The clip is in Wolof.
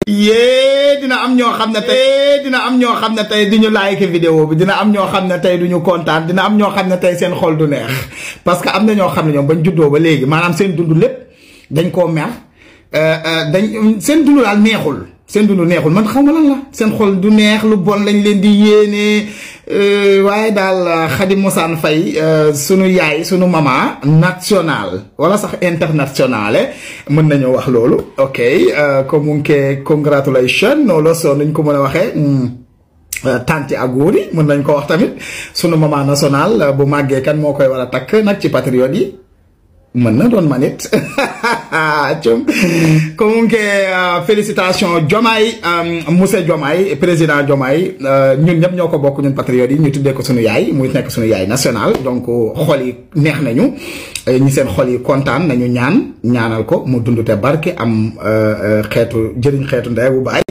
yee dina am ñoo xam ne tey duñu like vidéo bi, dina am ñoo xam ne tey duñu kontaan, dina am ñoo xam ne tey seen xol du neex parce que am na ñoo xam ne ñoom bañ juddoo ba léegi maanaam seen dund lépp dañ koo mer seen dund daal neexul, seen dund neexul man xaw ma lan la seen xol du neex, lu bon lañ leen di yéene waaye daal Khady Moussane Faye sunu yaay sunu mama national wala sax internationale mën nañu wax loolu. ok comunque congratulation non lo so nuñ ko mën a waxee tanti auguri mën nañ ko wax tamit sunu mama national bu màggee kan moo koy war a takk nag ci patriote yi mën na doon manit cum comunque félicitations Diomaye monsieur Diomaye président Diomaye ñun ñëpp ñoo ko bokk ñun patriotes yi ñu tuddee ko sunu yaay muy nekk sunu yaay national donc xol yi neex nañu ñi seen xol yi kontaan nañu ñaanal ko mu dund te barke am xeetu jëriñ xeetu ndey bu baay